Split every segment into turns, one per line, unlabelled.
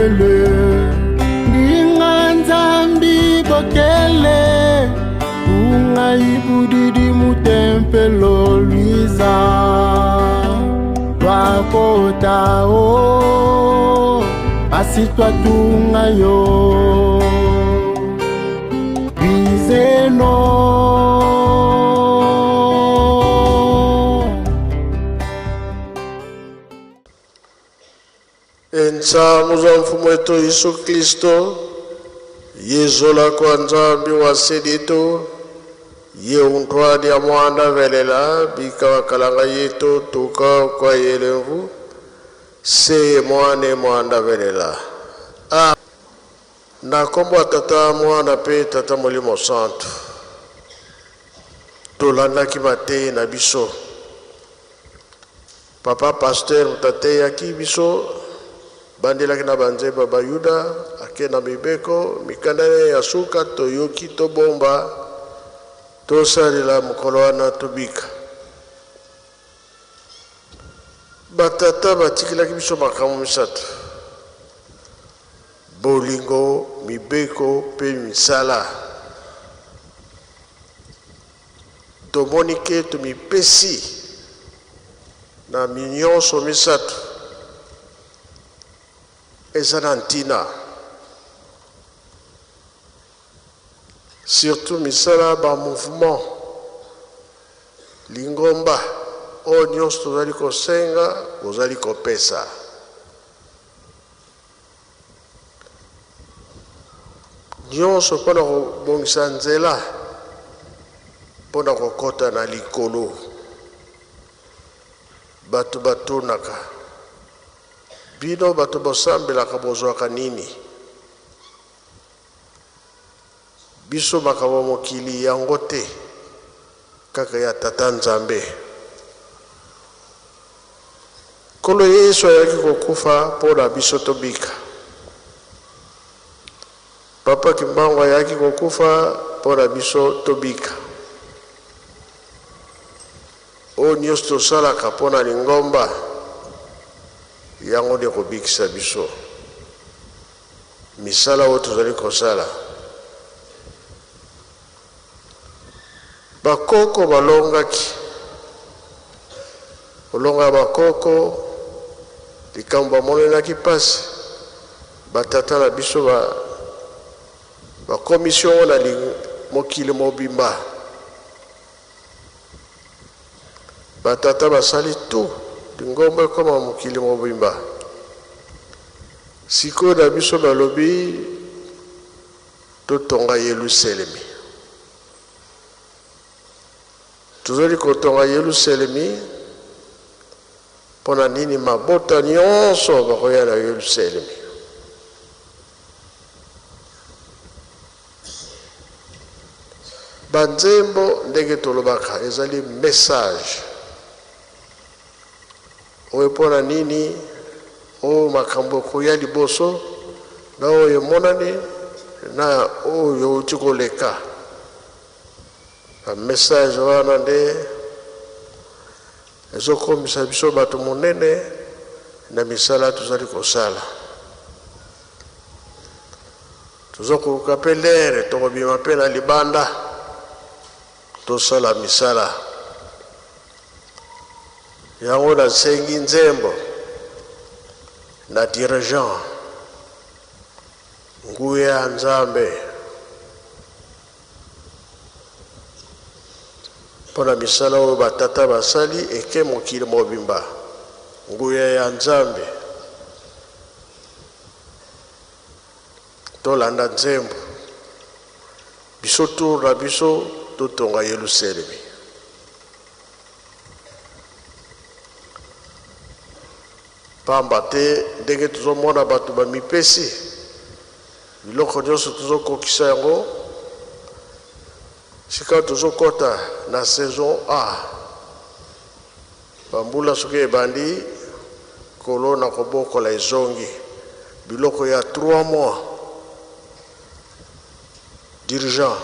bokele ndinga nzambi bokele ungai budidi mutempelo lwiza twakota o basi twatunga yo bizeno.
Entsamu za mfumu wetu Yesu Kristo, yezola kwa Nzambi wa seditu, ye untwadi ya mwanda velela, bika wakalanga yetu tuka kwa yelemvu, se mwane mwanda velela. A na kombo ya Tata Mwana pe Tata Molimo Santu, tolandaki mateyi na biso. Papa pasteur moto ateyaki biso, bandelaki na banzembo ya Bayuda, ake na mibeko, mikanda na ye ya suka toyoki tobomba, tosalela mokolo wana tobika. Batata batikelaki biso makambo misato: bolingo, mibeko pe misala. Tomoni ke tomipesi na minyonso misato eza na ntina, surtout misala ba mouvement lingomba oyo nyonso tozali kosenga bozali kopesa. Nyonso mpo na kobongisa nzela mpo na kokota na likolo. Bato batunaka, bino bato bosambelaka bozwaka nini? Biso makambo mokili yango te, kaka ya Tata Nzambe. Nkolo Yesu ayaki kokufa mpo na biso tobika. Papa Kimbangu ayaki kokufa mpo na biso tobika. Oyo nyonso tosalaka mpo na lingomba, yango nde ekobikisa biso. Misala oyo tozali kosala. Bakoko balongaki. Kolonga ya bakoko, likambo bamonelaki mpasi, batata na biso bakomisi yango na mokili mobimba. Batata basali tout lingomba ekoma mokili mobimba. Sikoyo na biso balobi totonga Yelusalemi. Tozali kotonga Yelusalemi mpo na nini? Mabota nyonso bakoya na Yelusalemi. Banzembo ndenge tolobaka ezali message oyo mpo na nini? Oyo makambo ekoya liboso na oyo emonani na oyo euti koleka. Ba message wana nde ezokomisa biso bato monene na misala tozali kosala. Tozokoluka mpe lere tokobima mpe na libanda tosala misala yango. Nasengi nzembo na dirigeant nguya ya Nzambe mpo na misala oyo batata basali eke mokili mobimba. Nguya ya Nzambe, tolanda nzembo biso tour na biso totonga Yelusalemi. Pamba te ndenge tozomona bato bamipesi biloko nyonso tozokokisa yango, sika tozokɔta na saison A, bambula soki ebandi kolona kobokola ezongi biloko ya 3 mois. Dirigeant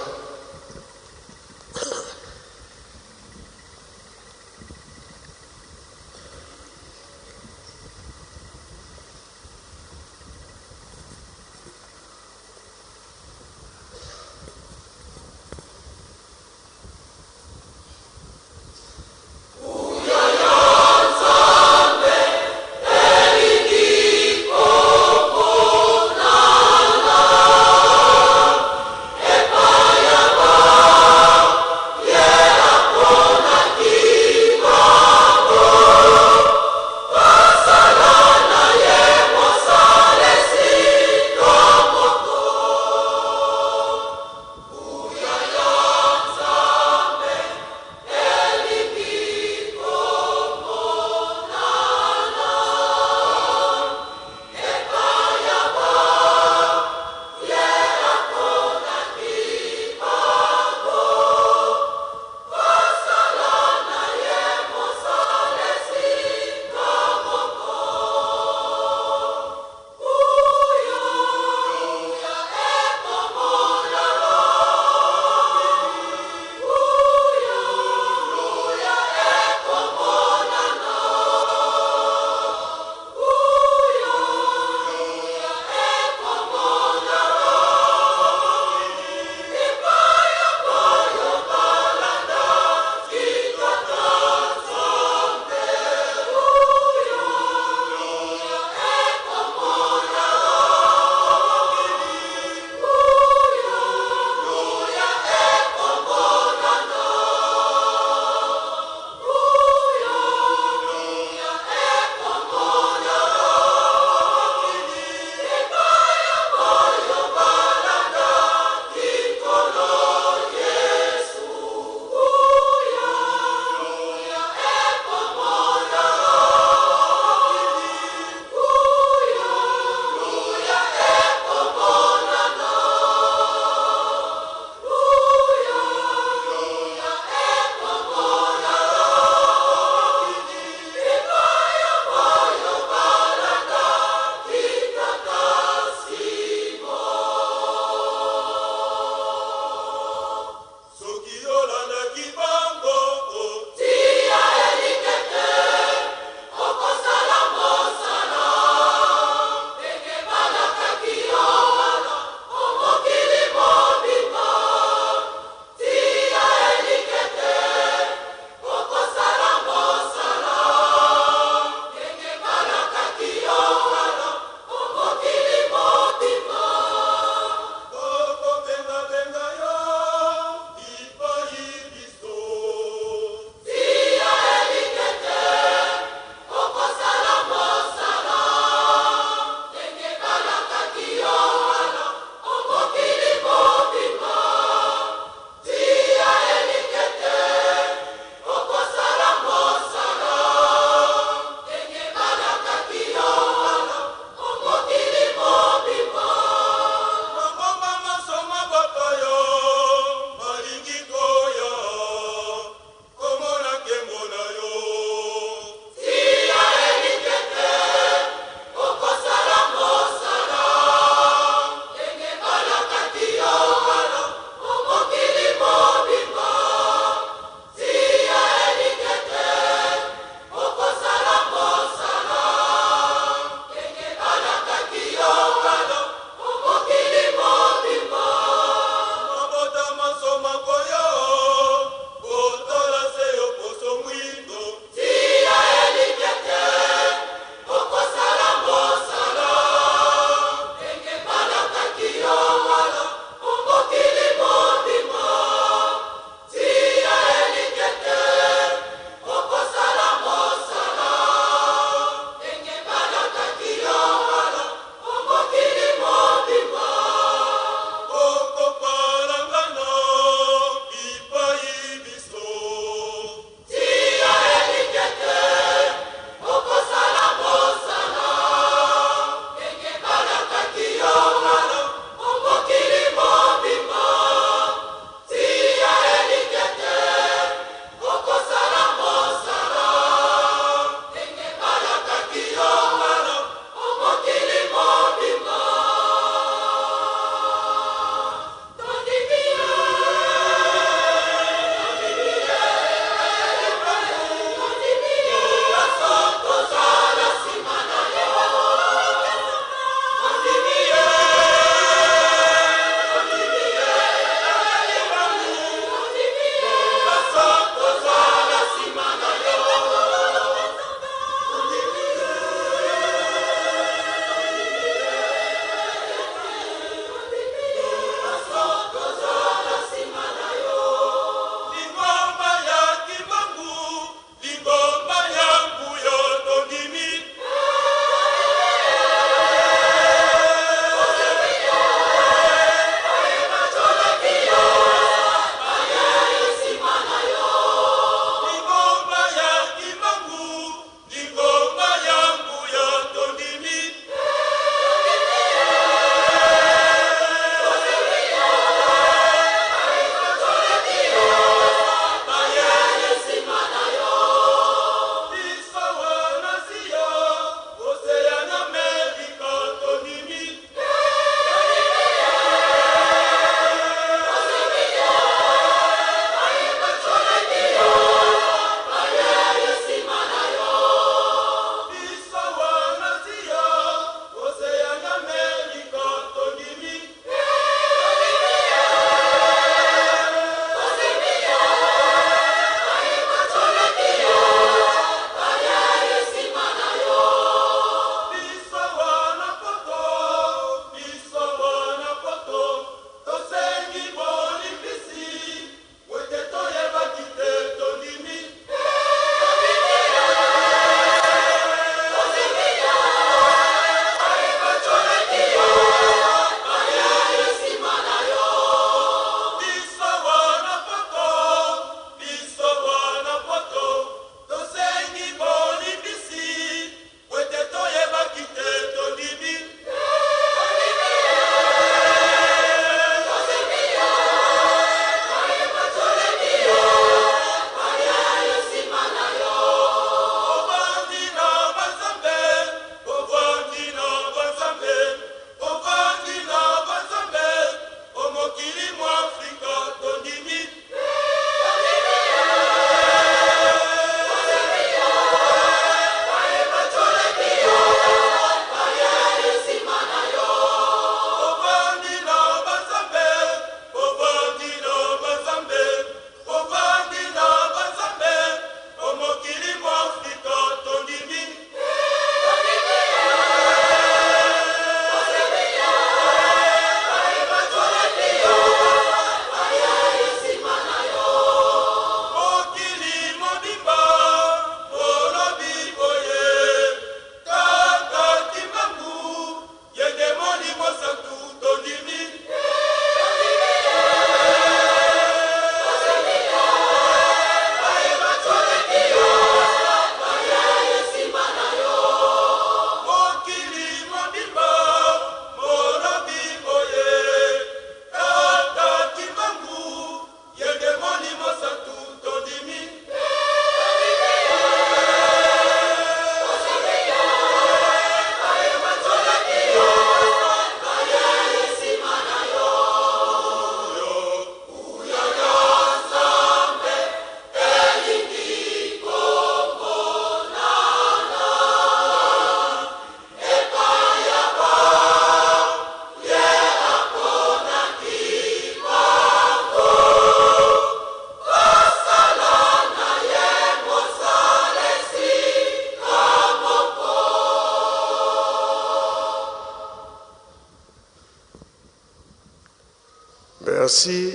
Merci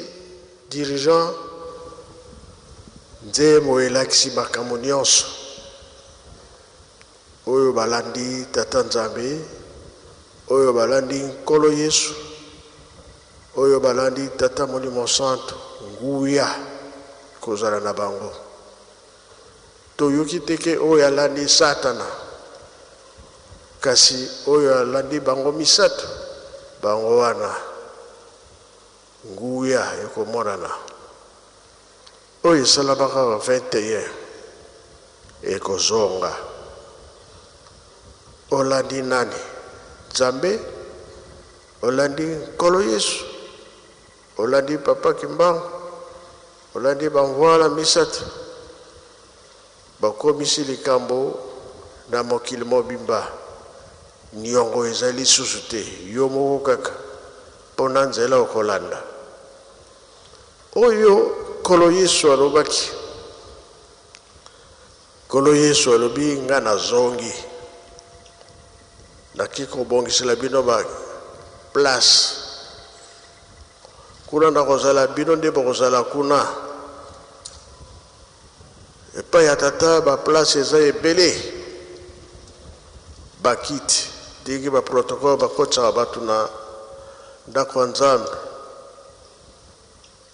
dirigeant, nzembo elakisi makambo nyonso oyo balandi Tata Nzambe, oyo balandi Nkolo Yesu, oyo balandi Tata Molimo Santu, nguya kozala na bango. Toyoki te ke oyo alandi Satana, kasi oyo alandi bango misato, bango wana nguya ekomonana. Oyo esalamaka 21 ekozonga. Olandi nani? Nzambe? Olandi Nkolo Yesu? Olandi Papa Kimbangu? Olandi bamvwala misato? Bakomisi likambo na mokili mobimba, niongo ezali lisusu te, yo moko kaka mpona nzela okolanda. Oyo Nkolo Yesu alobaki, Nkolo Yesu alobi, nga nazongi, naki kobongisela bino ba place kuna, nakozala bino nde bokozala kuna epai ya Tata. Ba place eza ebele, bakiti ndenge ba protocole bakotisaka bato na ndako ya Nzambe.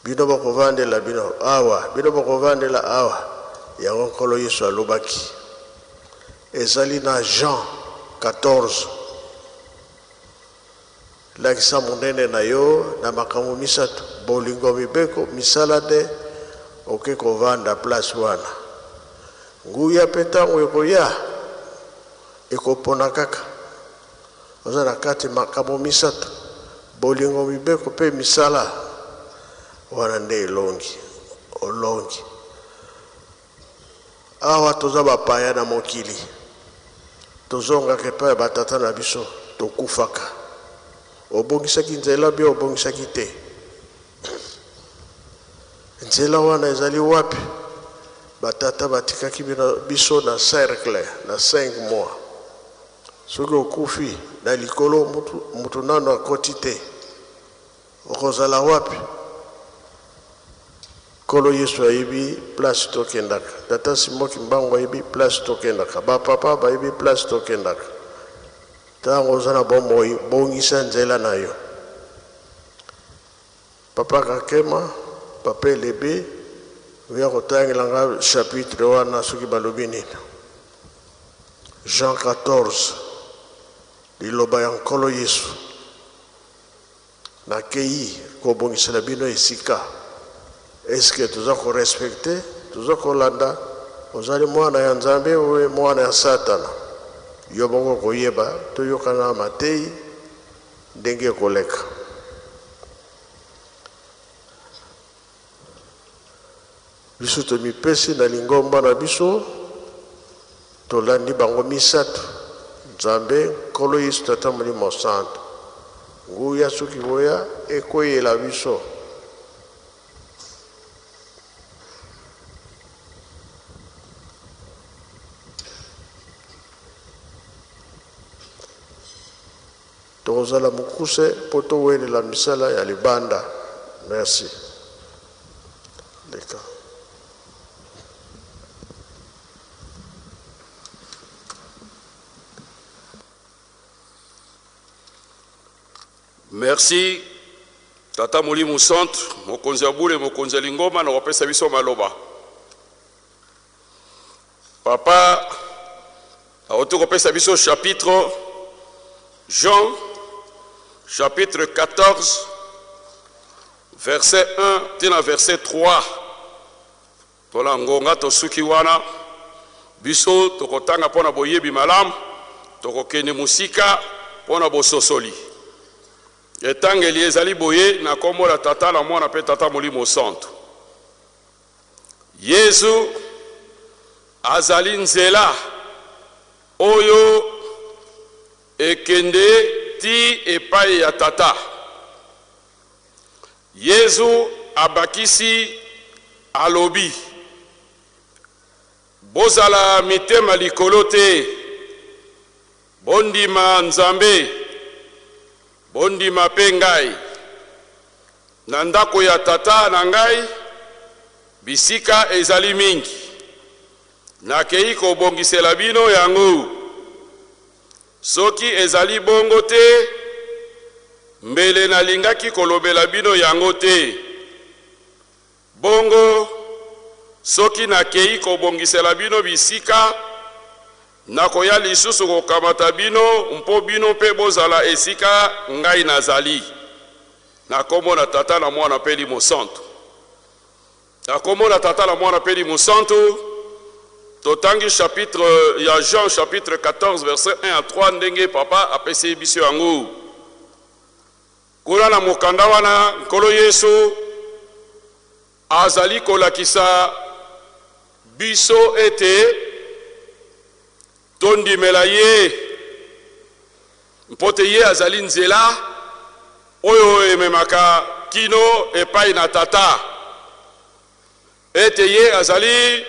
Bino bokovandela bino awa, bino bokovandela awa. Yango Nkolo Yesu alobaki, ezali na Jean 14. Lakisa monene na yo na makambo misato: bolingo, mibeko, misala. Nde oke kovanda place wana, nguya mpe ntango ekoya ekopona kaka oza na kati. Makambo misato: bolingo, mibeko mpe misala. Wana nde elongi, olongi. Awa toza bapaya na mokili, tozongaka epai ya batata na biso, tokufaka. Obongisaki nzela bie, obongisaki te nzela wana ezali wapi? Batata batikaki biso na cercle na 5 mois. Soki okufi na likolo, mutu, mutu nano akoti te, okozala wapi? Nkolo Yesu ayebi place tokendaka, Tata Simon Kimbangu ayebi place tokendaka, bapapa bayebi place tokendaka. Ntango oza na bomoi, bongisa nzela na yo. Papa Kakema, papa Elebe, oya kotangela nga chapitre wana soki balobi nini. Jean 14, liloba ya Nkolo Yesu: nakei kobongisela bino esika. Eske toza korespecter, toza kolanda? Ozali mwana ya Nzambe oyo mwana ya Satana, yo moko koyeba. Toyokana matei ndenge ekoleka. Biso tomipesi na lingomba na biso, tolandi bango misato: Nzambe, Nkolo Yesu, Tata Molimo Santo. Nguya soki koya ekweyela biso. Tokozala mokuse mpo towelela misala ya libanda. Merci. Leka.
Merci Tata Molimo Santu, mokonzi ya bule, mokonzi ya lingomba, na kopesa biso maloba. Papa auti kopesa biso chapitre Jean chapitre 14 verset 1 tina verset 3. Tola ngonga tosuki wana. Biso tokotanga mpo na boyebi malamu, tokokende mosika mpo na bososoli. Etangeli ezali boye: na nkombo na Tata na Mwana mpe Tata Molimo Santu. Yesu azali nzela oyo ekende ti epai ya Tata. Yesu abakisi, alobi: bozala mitema likolo te, bondima Nzambe, bondima mpe ngai. Na ndako ya Tata na ngai, bisika ezali mingi. Nakei kobongisela bino yango. Soki ezali bongo te, mbele nalingaki kolobela bino yango te. Bongo, soki nakei kobongisela bino bisika, nakoya lisusu kokamata bino mpo bino mpe bozala esika ngai nazali. Na kombo na Tata na Mwana mpe Elimo Santu. Na kombo na Tata na Mwana mpe Elimo Santu, totangi chapitre ya Jean chapitre 14 verset 1 à 3 ndenge papa apesi biso yango. Kuna na mokanda wana, Nkolo Yesu azali kolakisa biso ete tondimela ye, mpo te ye azali nzela oyo ememaka kino epai na Tata, ete ye azali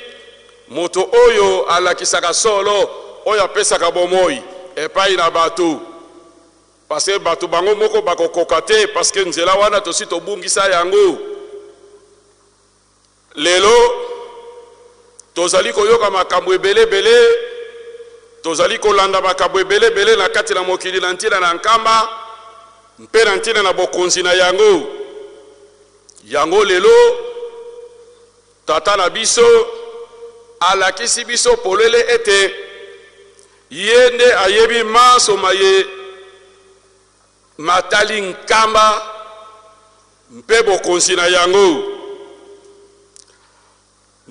moto oyo alakisaka solo, oyo apesaka bomoi epai na bato. Parce que bato bango moko bakokoka te, parce que nzela wana tosi tobungisa yango. Lelo tozali koyoka makambo ebele ebele, tozali kolanda makambo ebele ebele na kati na mokili na ntina na Nkamba mpe na ntina na bokonzi na yango. Yango lelo Tata na biso alakisi biso polele ete Ye nde ayebi manso maye matali Nkamba mpe bokonzi na yango.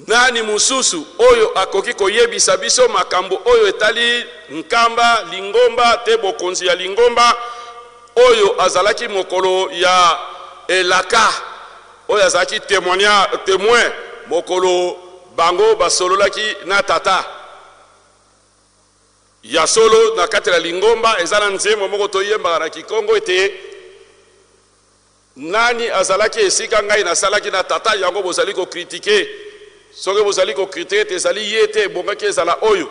Nani mosusu oyo akoki koyebisa biso makambo oyo etali Nkamba, lingomba te bokonzi ya lingomba, oyo azalaki mokolo ya elaka, oyo azalaki temoin mokolo bango basololaki na Tata? Ya solo, na kati na lingomba eza na nzembo moko toyembaka na Kikongo ete, Nani azalaki esika ngai nasalaki na Tata? Yango bozali ko critiquer. Soki bozali ko critiquer ete ezali ye te, ebongaki ezala oyo.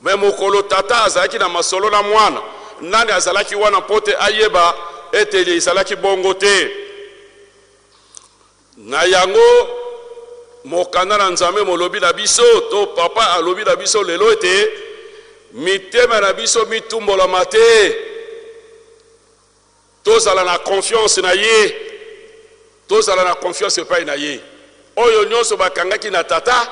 Mais mokolo Tata azalaki na masolo na Mwana, nani azalaki wana mpo te ayeba ete ezalaki bongo te? Na yango, mokanda na Nzambe molobi na biso, to Papa alobi na biso lelo ete mitema na biso mitumbolama te, tozala na confiance na ye, tozala na confiance epai na ye. Oyo nyonso bakangaki na Tata,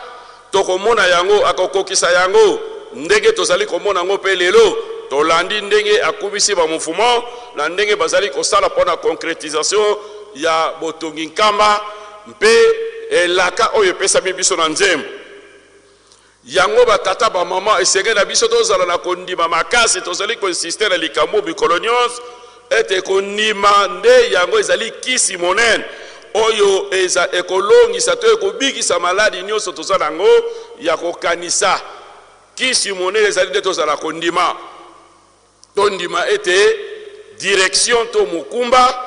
tokomona yango, akokokisa yango ndenge tozali komona yango mpe lelo. Tolandi ndenge akumisi ba mouvement na ndenge bazali kosala mpo na concretisation ya botongi Nkamba mpe elaka oyo epesami biso na nzembo yango. Ba tata, ba mama, esengeli na biso tozala na kondima makasi. Tozali ko insister na likambo mikolo nyonso ete kondima nde yango ezali kisi monene oyo eza ekolongisa to ekobikisa maladi nyonso toza na yango ya kokanisa. Kisi monene ezali nde tozala kondima, tondima ete direction to mokumba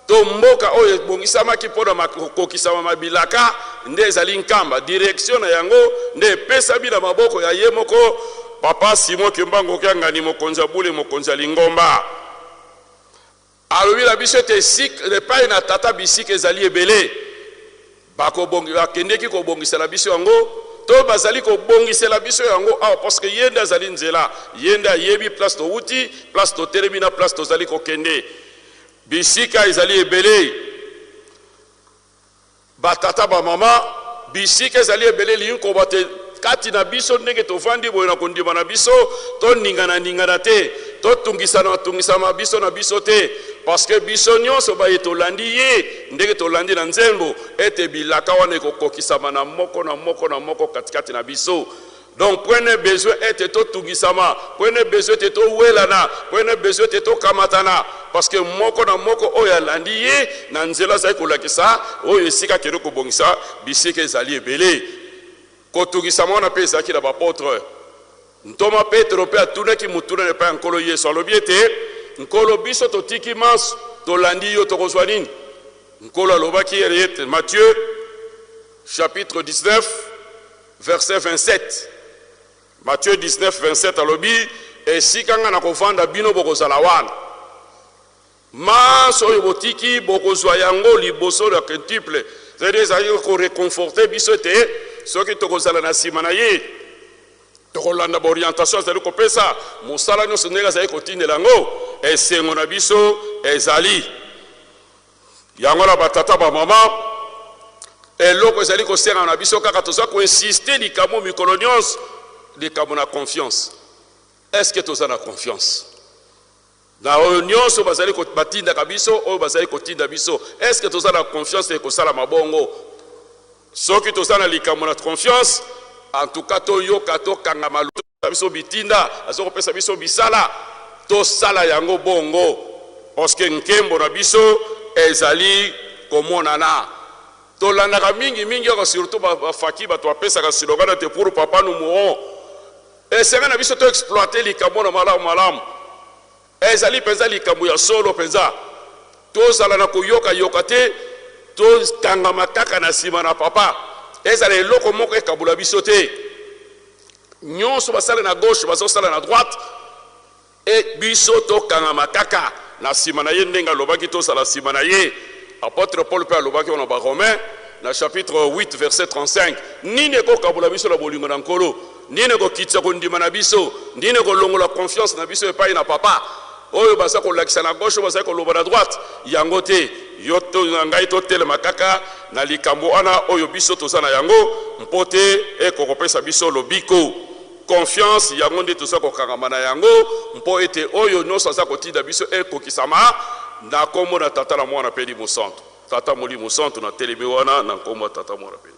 to mboka oyo ebongisamaki mpo na kokokisama mabilaka nde ezali Nkamba. Direction na yango nde epesami na maboko ya ye moko Papa Simon Kimbangu Kiangani, mokonzi ya bule, mokonzi ya lingomba. Alobi na biso ete epai na Tata bisika ezali ebele. Bakendeki kobongisela biso yango to bazali kobongisela biso yango awa, parce que ye nde azali nzela, ye nde ayebi place towuti, place totelemi na place tozali kokende. Bisika ezali ebele. Ba tata, ba mama, bisika ezali ebele, elingi koloba te kati na biso ndenge tovandi boye na kondima na biso, toningana ningana te, totungisana tungisama biso na biso te, parce que biso nyonso baye tolandi ye ndenge tolandi na nzembo ete bilaka wana ekokokisama na moko na moko na moko katikati na biso. Donc prenez besoin ete totungisama, prenez besoin ete towelana, prenez besoin ete tokamatana, parce que moko na moko oyo alandi ye na nzela azali kolakisa oyo esika akende kobongisa bisika ezali ebele. Kotungisama wana mpe ezalaki na bapotre. Ntoma Petro mpe atunaki motuna na epai ya Nkolo Yesu, alobi ete, Nkolo, biso totiki manso, tolandi yo, tokozwa nini? Nkolo alobaki ete, Matthieu chapitre 19 verset 27, Matthieu 19 27, alobi, esika ngai nakovanda, bino bokozala wana. Manso oyo botiki, bokozwa yango liboso ya quintuple. C'est-à-dire ezali ko reconforter biso ete soki tokozala na nsima na ye, tokolanda ba orientation azali kopesa, mosala nyonso ndenge azali kotindela yango, esengo na biso ezali yango. Na batata ba mama, eloko ezali kosenga na biso kaka, toza ko insister likambo mikolo nyonso, likambo na confiance. Est-ce que toza na confiance na oyo nyonso bazali batindaka biso, oyo bazali kotinda biso? Est-ce que toza na confiance ekosala mabongo? Soki toza na likambo na confiance, en tout cas toyoka, tokangama biso bitinda aza kopesa biso bisala, tosala yango bongo, parce que nkembo na biso ezali komonana. Tolandaka mingimingi yaka, surtout bafaki, bato bapesaka slogan ete "Pour papa nous mourrons". Esenga na biso toexploite likambo na malamu malamu. Ezali mpenza likambo ya solo mpenza. Tozala na koyokayoka te, tokangama kaka na nsima na papa. Ezala eloko moko ekabula biso te. Nyonso basala na gauche, bazosala na droite, e biso tokangama kaka na nsima na ye, ndenge alobaki tozala nsima na ye. Apôtre Paul mpe alobaki wana Baromain na chapitre 8 verset 35: nini ekokabula biso na bolingo na Nkolo? Nini ekokitisa kondima na biso? Nini ekolongola confiance na biso epai na papa? Oyo baza kolakisa na gauche, oyo bazali koloba na droite, yango te. Yo to na ngai totelema kaka na likambo wana oyo biso toza na yango, mpo te ekokopesa biso lobiko. Confiance, yango nde toza kokangama na yango, mpo ete oyo nyonso aza kotinda biso ekokisama na nkombo na Tata na Mwana mpe Molimo Santo. Tata, Molimo Santo, na telemi wana na nkombo ya Tata, Mwana mpe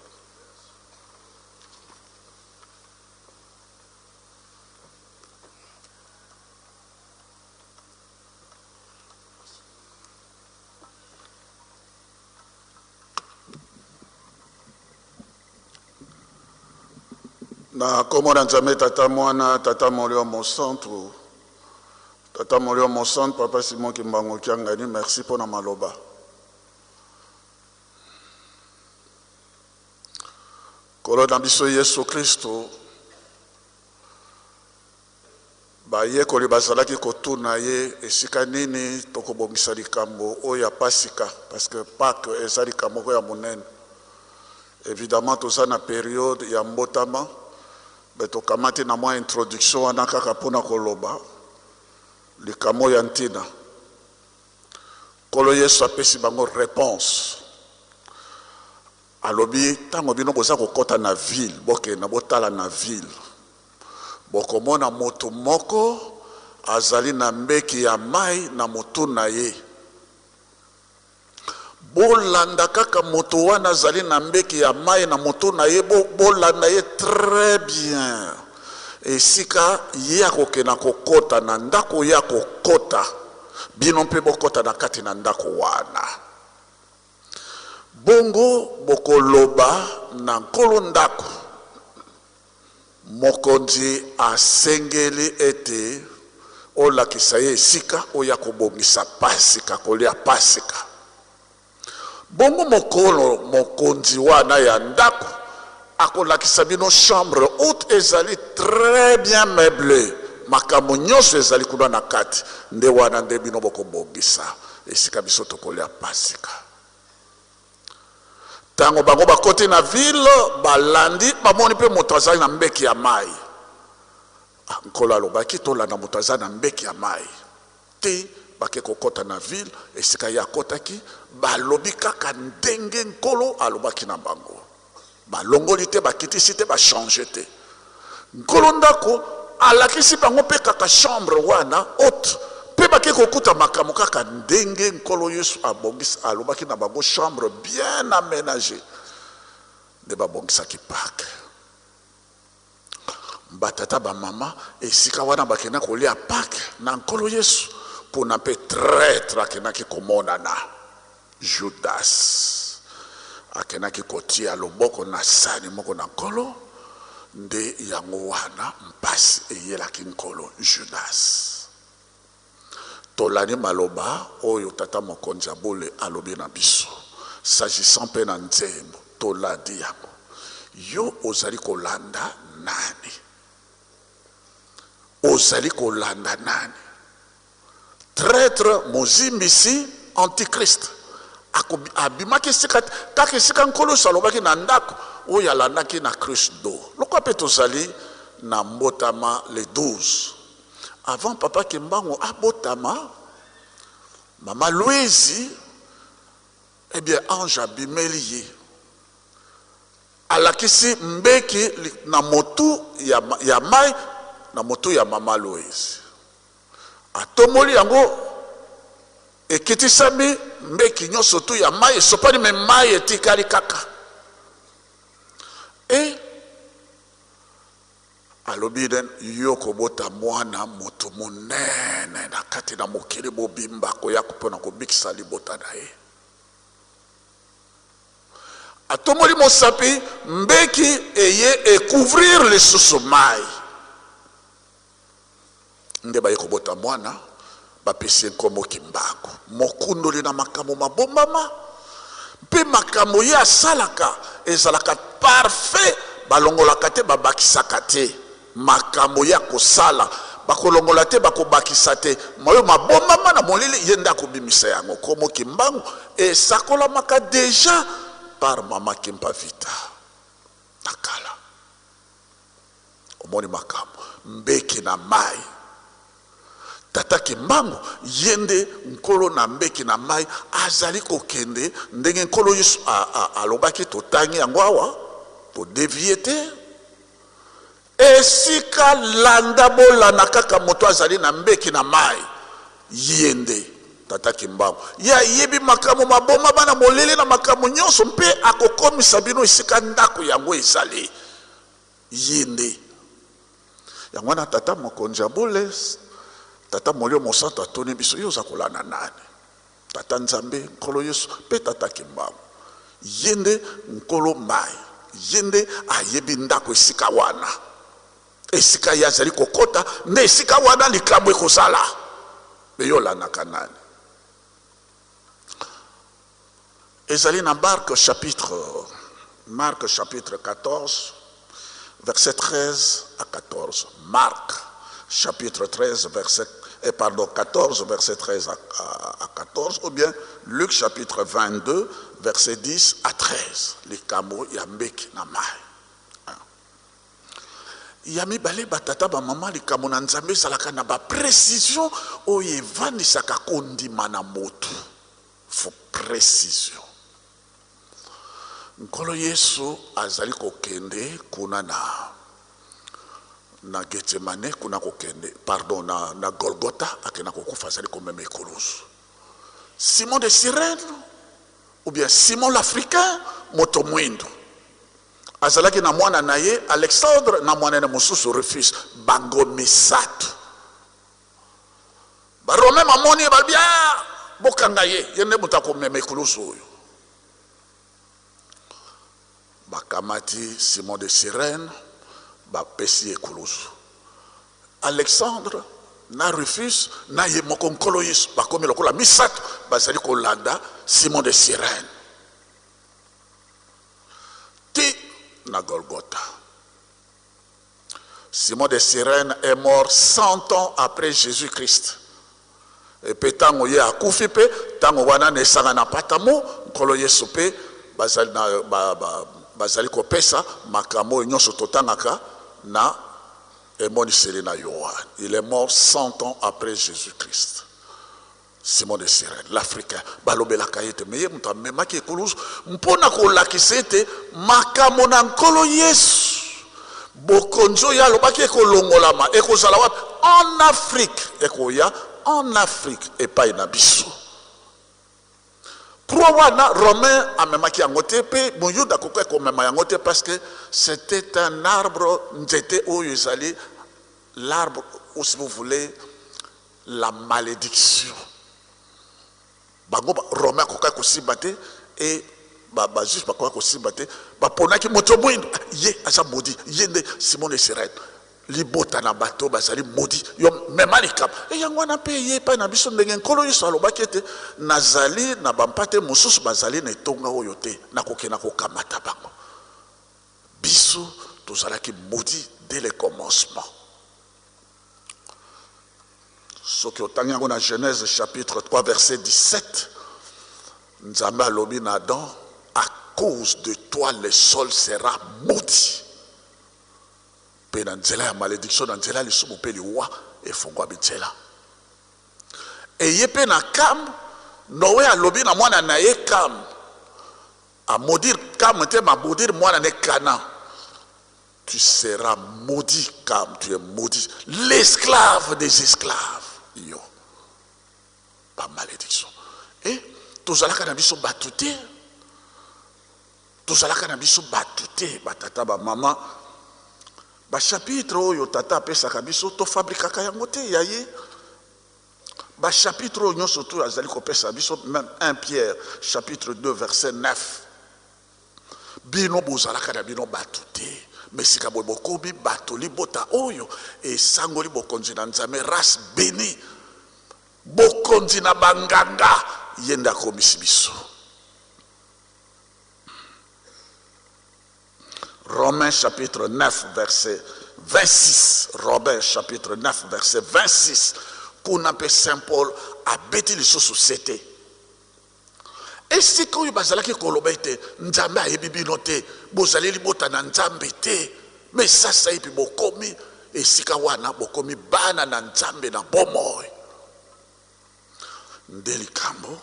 Na nkombo na Nzambe Tata, Mwana, Tata Molimo Mosantu. Tata Molimo Mosantu, Papa Simon Kimbangu Kiangani, merci mpo na maloba. Nkolo na biso Yesu Kristo, bayekoli bazalaki kotuna ye esika nini tokobongisa likambo oyo ya Pasika, parce que Pâques eza likambo moko ya monene. Évidemment toza na période ya mbotama, me tokamati na mwa introduction wana kaka mpona koloba likambo ya ntina. Nkolo Yesu apesi bango réponse, alobi: ntango bino boza kokɔta na ville, bokenda botala na ville, bokomona moto moko azali na mbeki ya mai na motu na ye. Bolanda kaka moto wana azali na mbeki ya mai na motu na ye, bolanda ye très bien. Esika ye akokenda kokɔta na ndako, ye akokɔta, bino mpe bokɔta na kati na ndako wana. Bongo bokoloba na nkolo ndako: mokonzi asengeli ete olakisa ye esika oyo akobongisa Pasika, kolia Pasika. Bongo mokolo mokonzi wana ya ndako akolakisa bino chambre haute, ezali très bien meublé, makambo nyonso ezali kuna na kati. Nde wana nde bino bokobongisa esika biso tokolia Pasika. Ntango bango bakoti na ville, balandi, bamoni mpe moto azali na mbeki ya mai. Ah, Nkolo alobaki tolanda moto aza na mbeki ya mai te. Bake kokɔta na ville, esika ye akɔtaki, balobi kaka ndenge Nkolo alobaki na bango. Balongoli te, bakitisi te, bachange te. Nkolo ndako alakisi bango mpe kaka chambre wana haute, mpe bake kokuta makambo kaka ndenge Nkolo Yesu abongisi, alobaki na bango, chambre bien aménagé. Nde babongisaki Pâques. Batata, bamama, esika wana bakenda kolia Pâques na Nkolo Yesu. Mpona mpe traître akendaki komonana, Judas akendaki kotia loboko na sani moko na Nkolo. Nde yango wana mpasi eyelaki Nkolo Judas. Tolandi maloba oyo tata mokonzi ya bole alobi na biso, s'agissant mpe na nzembo tolandi yango. Yo ozali kolanda nani? Ozali kolanda nani? Traitre, mozimbisi, antichrist. Abimaki esika kaka esika Nkolo Yesu alobaki na ndako oyo alandaki na cruche d'eau. Lokola mpe tozali na mbotama le 12. Avant papa Kimbangu abotama, mama Louise, eh bien ange abimeli ye. Alakisi mbeki na motu ya mai, na motu ya mama Louise. Atomboli yango, ekitisami mbeki nyonso tu ya mai, esopani, me mai etikali kaka. E alobi ne yo kobota mwana moto monene na kati na mokili mobimba, koya mpona kobikisa libota na ye. Atomboli mosapi, mbeki eye ekouvrir lisusu mai. Nde baye kobota mwana, bapesi ye nkombo Kimbangu, mokundoli na makambo mabombama, mpe makambo ye asalaka ezalaka parfait, balongolaka te, babakisaka te. Makambo ye akosala bakolongola te, bakobakisa te, mayo mabombama na molili, ye nde akobimisa yango. Nkombo Kimbangu esakolamaka deja par mama Kimpa Vita na kala. Omoni makambo mbeki na mai. Tata Kimbangu ye nde nkolo na mbeki na mai, azali kokende ndenge Nkolo Yesu alobaki. Totangi yango awa, todevie te. Esika landa bolanda kaka moto azali na mbeki na mai, ye nde Tata Kimbangu. Ye ayebi makambo maboma bana molili na makambo nyonso, mpe akokomisa bino esika ndako yango ezali. Ye nde. Yango wana tata mokonzi ya bule, tata Molimo Mosantu atuni biso, yo oza kolanda nani? Tata Nzambe, Nkolo Yesu, mpe Tata Kimbangu. Ye nde Nkolo mai, ye nde ayebi ndako esika wana. Esika ye azali kokota, nde esika wana likambo ekozala. Me yo olandaka nani? Ezali na Marc chapitre, Marc chapitre 14, verset 13 à 14. Marc chapitre 13, verset, eh, pardon, 14, verset 13 à 14, ou bien Luc chapitre 22, verset 10 à 13. Likambo ya mbeki na mai. Ya mibale, batata bamama, likambo na Nzambe ezalaka na baprécision oyo evandisaka kondima na motu. Faut précision. Nkolo Yesu azali kokende kuna na Gethsemane, kuna kokende, pardon, na Golgotha, akenda kokufa, azali komema ekulusu. Simon de Cyrène ou bien Simon l'Africain, moto mwindo, azalaki na mwana na ye Alexandre na mwana na mosusu Rufus, bango misato. Barome mamoni ye, balobi, ah, bokanga ye, ye nde moto akomema ekulusu oyo. Bakamati Simon de Cyrène, bapesi ye ekulusu. Alexandre na Rufus na ye moko Nkolo Yesu bakomi lokola misato, bazali kolanda Simon de Cyrène ti na Golgotha. Simon de Cyrène est mort 100 ans après Jésus-Christ. Et puis tango ye akufi pe tango wana na esanga na Patamo, Nkolo Yesu pe bazali na, ba, ba, bazali kopesa makambo oyo nyonso totangaka na emoniseli na Yohane. Il est mort 100 ans après Jésus-Christ. Simon de Cyrène, l'Africain, balobelaka ye te, me ye moto amemaki ekulusu mpo na kolakisa ete makambo na Nkolo Yesu, bokonzi oyo alobaki ekolongolama, ekozala wapi? En Afrique, ekoya en Afrique epai na biso. Croix wana Romain amemaki yango te, mpe Moyuda akoki komema yango te, parce que c'était un arbre, nzete oyo ezali l'arbre, ou si vous voulez, la malédiction. Bango Romain akoki kosimba te, e ba juif bakoki kosimba te, baponaki moto mwindo, ye aza maudit, ye nde Simon de Cyrène. Libota na bato bazali maudit, yo mema likambo. E yango wana mpe ye epai na biso ndenge Nkolo Yesu alobaki ete nazali na bampate mosusu bazali na etonga oyo te, nakokenda kokamata bango. Biso tozalaki maudit dès le commencement. Soki otangi yango na Genèse chapitre 3 verset 17, Nzambe alobi na Adam, à cause de toi le sol sera maudit. Mpe na nzela ya malédiction, na nzela ya lisumu mpe liwa efongwami nzela. Eye mpe na Kam, Noe alobi na mwana na ye Kam, a maudire Kam te, ma maudire mwana ne Canaan. Tu seras maudit, Kam, tu es maudit, l'esclave des esclaves. Yo, ba malédiction. Et tozalaka na biso bato te, tozalaka na biso bato te, batata ba mama, ba chapitre oyo tata apesaka biso tofabrikaka yango te ya ye. Ba chapitre oyo nyonso tu azali kopesa biso, même 1 Pierre chapitre 2 verset 9. Bino bozalaka na bino bato te, mais sika boye bokomi bato, libota oyo esangoli bokonzi na Nzambe, race bénie, bokonzi na banganga, ye nde akomisi biso. Romains chapitre 9 verset 26, Romains chapitre 9 verset 26, kuna mpe Saint Paul abeti lisusu sete. Esika oyo bazalaki koloba ete Nzambe ayebi bino te, bozali libota na Nzambe te, me sasa epi bokomi esika wana, bokomi bana na Nzambe na bomoi. Nde likambo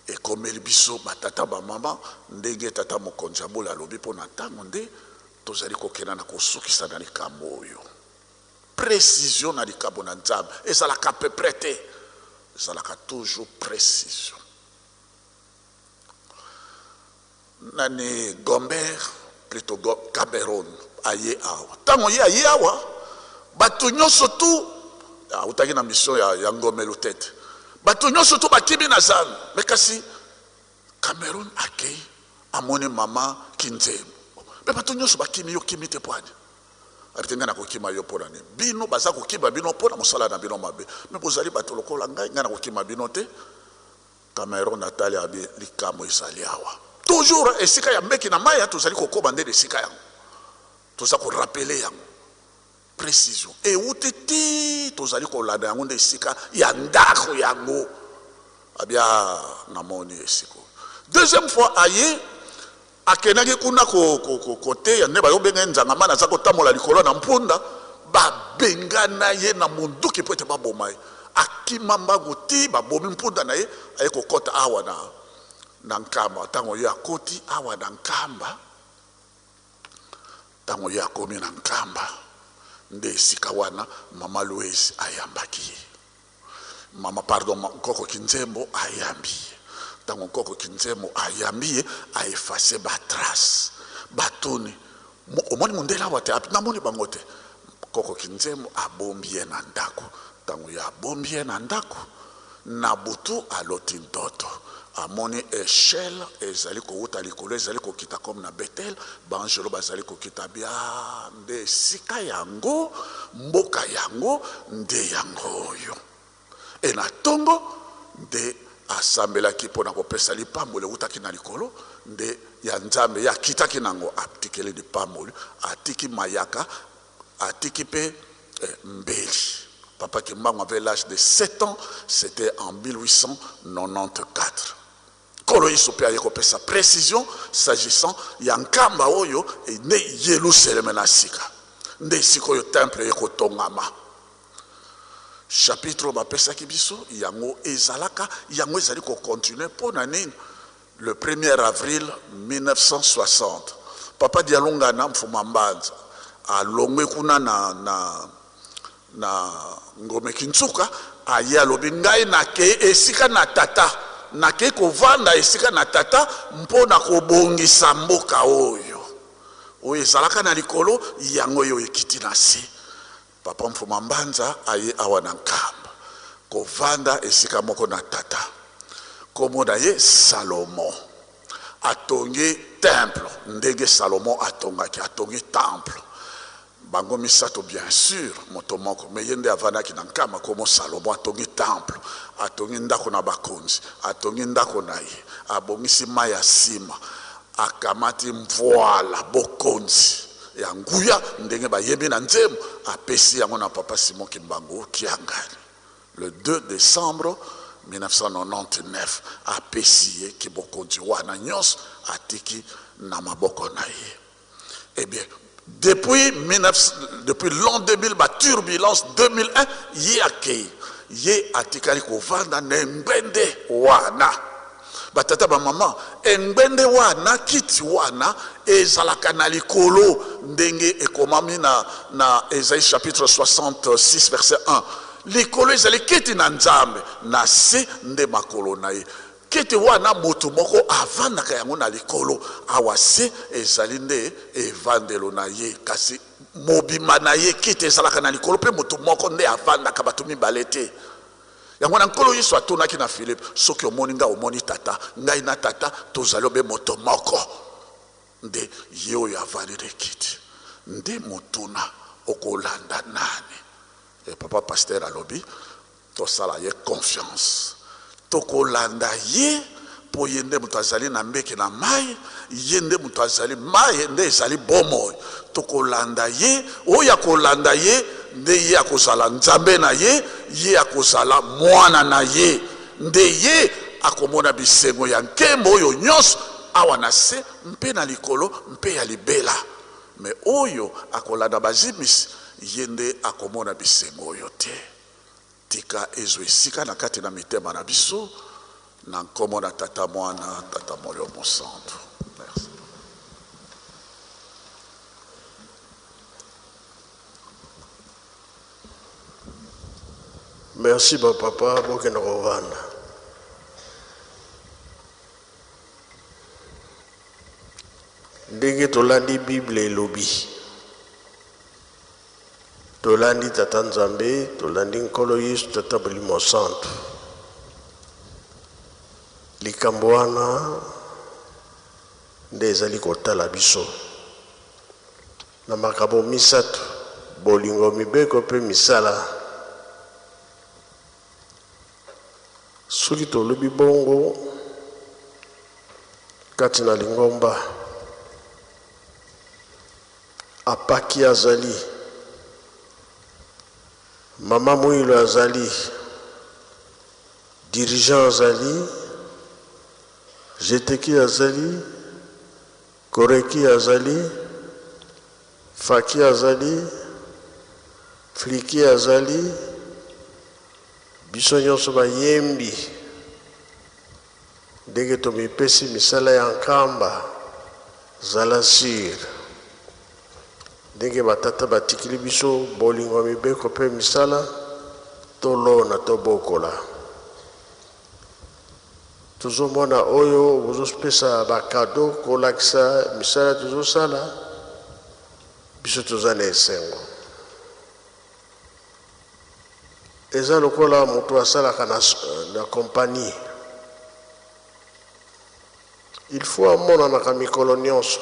ekomeli biso batata bamama, ndenge tata mokonzi ya bola alobi mpo na ntango nde tozali kokenda na kosukisa na likambo oyo. Précision na likambo na Nzambe ezalaka à peu près te, ezalaka toujours précision. Nani Gomber plutôt Cameroun aye awa, ntango ye aye awa bato nyonso tu autaki na mission ya Ngomelo tete, bato nyonso tu bakimi na zando, me kasi Cameroun akei amoni mama Kinzembo, me bato nyonso bakimi, yo kimi te pwani? Ate ngai nakokima yo mpo na nini? Bino baza kokima bino mpo na mosala na bino mabe, me bozali bato lokola ngai, ngai nakokima bino te. Cameroun atali abi likambo ezali awa toujours esika ya mbeki na mai, tozali kokoba nde na esika yango, toza korapele yango précision euti ti tozali kolanda yango nde esika ya ndako yango. Abia namoni esika. Deuxième fois aye, akendaki kuna koteya nde bayobenga ye nzanga mana, aza kotambola likolo na mpunda, babengana ye na munduki mpo ete baboma ye. Akima mbangu ti babomi mpunda na ye, aye kokɔta awa na Nkamba. Ntango ye akoti awa na Nkamba, ntango ye akomi na Nkamba, nde esika wana mama Louise ayambaki ye. Mama, pardon, nkoko Kinzembo ayambi ye. Ntango nkoko Kinzembo ayambi ye, aefase batrace. Batuni, omoni mondele awa te? Namoni bango te. Nkoko Kinzembo abombi ye na ndako. Ntango ye abombi ye na ndako, na butu aloti ndoto, amoni echelle ezali kowuta likolo, ezali kokita comme na Betel, baangelo bazali kokita bia nde esika yango, mboka yango nde yango oyo. E na ntongo nde asambelaki mpo na kopesa lipamboli ewutaki na likolo nde ya Nzambe, ye akitaki nango, atikeli lipamboli, atiki mayaka, atiki mpe mbeli. Papa Kimbangu avait l'âge de 7 ans, c'était en 1894. Nkolo Yesu mpe aye kopesa précision s'agissant ya Nkamba oyo nde Yelusaleme na sika, nde esika oyo temple eye kotongama. Chapitre oyo bapesaki biso yango ezalaka yango ezali kocontinue mpo na nini? Le 1er avril 1960, papa Dialungana Mfuma Mbanza alongwe kuna na Ngome Kintsuka, aye alobi ngai nakei esika na tata, nakei kovanda esika na tata mpo na kobongisa mboka oyo oyo ezalaka na likolo, yango oyo ekiti na se. Papa Mfuma Mbanza aye awa na Nkamba kovanda esika moko na tata, kombo na ye Salomo. Atongi temple ndenge Salomo atongaki, atongi temple bango misato, bien sûr moto moko me ye nde avandaki na Nkamba, kombo Salomo. Atongi temple, atongi ndako na bakonzi, atongi ndako na ye, abongisi mai ya nsima, akamati mvoala bokonzi ya nguya ndenge bayebi na nzembo, apesi yango na papa Simon Kimbangu Kiangani. Le 2 décembre 1999, apesi ye kibokonzi wana nyonso, atiki na maboko na ye. Eh bien, depuis 19, depuis l'an 2000, ba turbulence 2001, ye akei, ye atikali kovanda na engbende wana. Batata bamama, engbende wana, kiti wana ezalaka na likolo, ndenge ekomami na Esaïe chapitre 66 verset 1. Likolo ezali kiti na Nzambe, na se nde makolo na ye. Kiti wana moto moko avandaka yango na likolo, awa se ezali nde evandelo na ye. Kasi mobimba na ye kiti ezalaka na likolo, mpe moto moko nde avandaka, bato mibale te. Yango wana Nkolo Yesu atunaki na Philippe, soki omoni ngai omoni Tata, ngai na Tata tozali obe moto moko. Nde ye oyo avandi na kiti nde motuna, okolanda nani? E papa pasteur alobi tosala ye confiance, tokolanda ye mpo ye nde moto azali na mbeki na mai, ye nde moto azali mai nde ezali bomoi. Tokolanda ye, oyo akolanda ye nde ye akozala Nzambe na ye, ye akozala mwana na ye, nde ye akomona bisengo ya nkembo oyo nyonso awa na se mpe na likolo mpe ya libela. Me oyo akolanda bazimisi, ye nde akomona bisengo oyo te. Tika ezwa esika na kati na mitema na biso, na nkombo na Tata Mwana, Tata Molimo Mosantu. Merci.
Merci ba papa, bokende kovanda. Ndenge tolandi Bible elobi, tolandi Tata Nzambe, tolandi Nkolo Yesu, Tata Molimo Santu. Likambo wana nde ezali kotala biso na makambo misato: bolingo, mibeko mpe misala. Soki tolobi bongo kati na lingomba, apaki azali, mama Mwilo azali, dirigeant azali, jeteki azali, koreki azali, faki azali, fliki azali, biso nyonso bayembi ndenge tomipesi misala ya nkamba, zala sire ndenge batata batikili biso bolingo ya mibeko mpe misala, tolona tobokola. Tozomona oyo bozopesa bakado kolakisa misala tozosala, biso toza na esengo. Eza lokola moto asalaka na kompani, il faut amonanaka mikolo nyonso.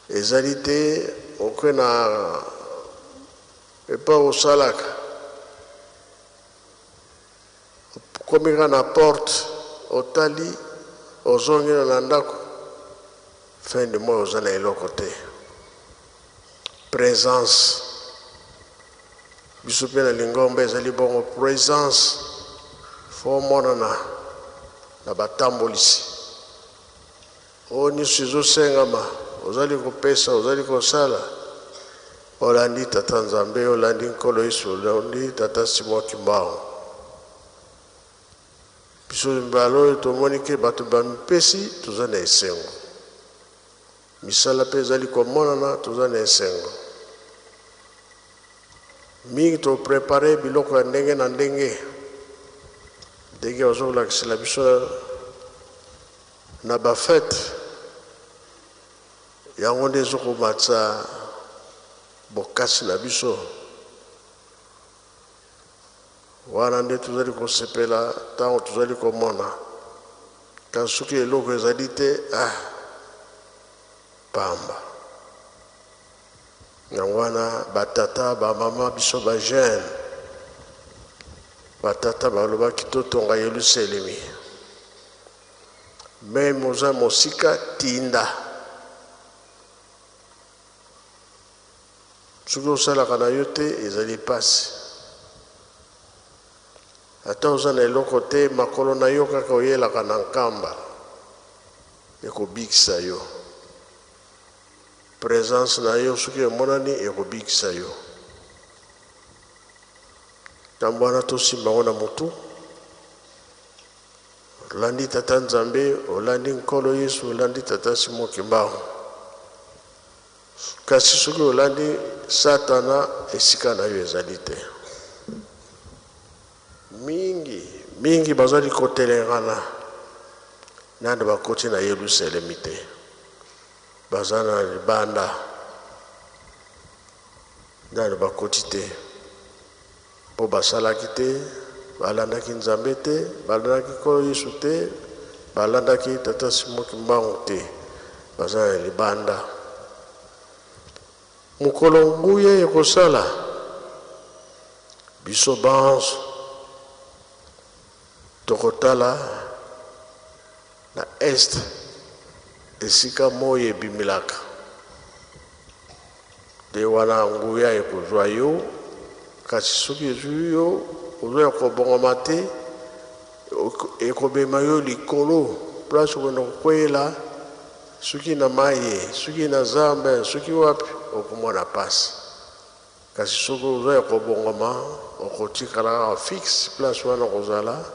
Ezali te okwe na epa osalaka, okomi kaka na porte, otali, ozongi na ndako, fin du mois oza na eloko te. Présence biso mpe na lingomba ezali bongo, présence fo omonana na batambolisi oyo nyonso ezosengama, ozali kopesa, ozali kosala, olandi Tata Nzambe, olandi Nkolo Yesu, olandi Tata Simon Kimbangu. Biso mbala oyo tomoni ke bato bamipesi, toza na esengo. Misala mpe ezali komonana, toza na esengo mingi. Toprépare biloko ya ndenge na ndenge, ndenge bazokolakisela biso na bafete, yango nde ezokomatisa bokasi na biso. Wana nde tozali kosepela ntango tozali komona. Kasi soki eloko ezali te, ah, pamba. Yango wana batata bamama, biso bajeune, batata balobaki totonga Yelusalemi. Meme oza mosika, tinda. Soki osalaka na yo te, ezali mpasi. Ata oza na eloko te, makolo na yo kaka oyelaka na Nkamba ekobikisa yo. Presence na yo soki emonani ekobikisa yo. Ntango wana tosimba yango na motu. Olandi Tata Nzambe, olandi Nkolo Yesu, olandi Tata Simon Kimbangu. Kasi soki olandi Satana, esika na yo ezali te. Mingi mingi bazali kotelengana, nani bakoti na Yelusalemi te, baza na libanda, nani bakoti te, mpo basalaki te, balandaki Nzambe te, balandaki Nkolo Yesu te, balandaki Tata Simon Kimbangu te, baza na libanda. Mokolo nguya ekosala biso banso tokotala na est esika moi ebimelaka, nde wana nguya ekozwa yo. Kasi soki ezwi yo, oza ya kobongama te, ekomema yo likolo place okende kokweyela, soki na mayi, soki na zamba, soki wapi, okomona pasi. Kasi soki oza ya kobongama, okotikala kaka fixe place wana, okozala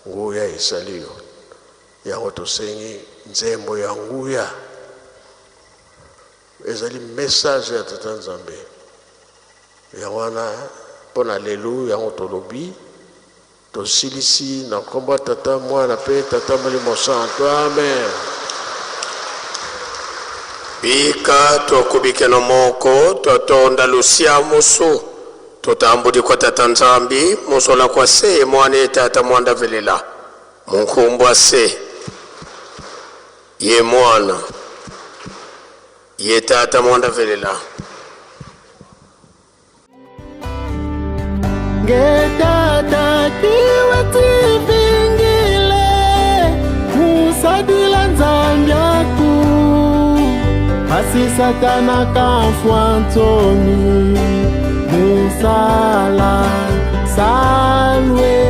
nguya esali yo. Yango tosengi nzembo ya nguya, ezali message ya Tata Nzambe. Yango wana mpo na lelo yango tolobi tosilisi na nkombo ya Tata, Mwana mpe Tata Molimo Santo. Amen.
Bika tokubikeno moko totonda lusia musu totambudi kwa Tata Nzambi musola kwa se mwana ye Tata mwanda velela munkumbwa se ye mwana ye Tata mwanda velela.
Ngetata kiwe tivingile musadila Nzambi aku asi Satana kafwa ntoni musala salwe.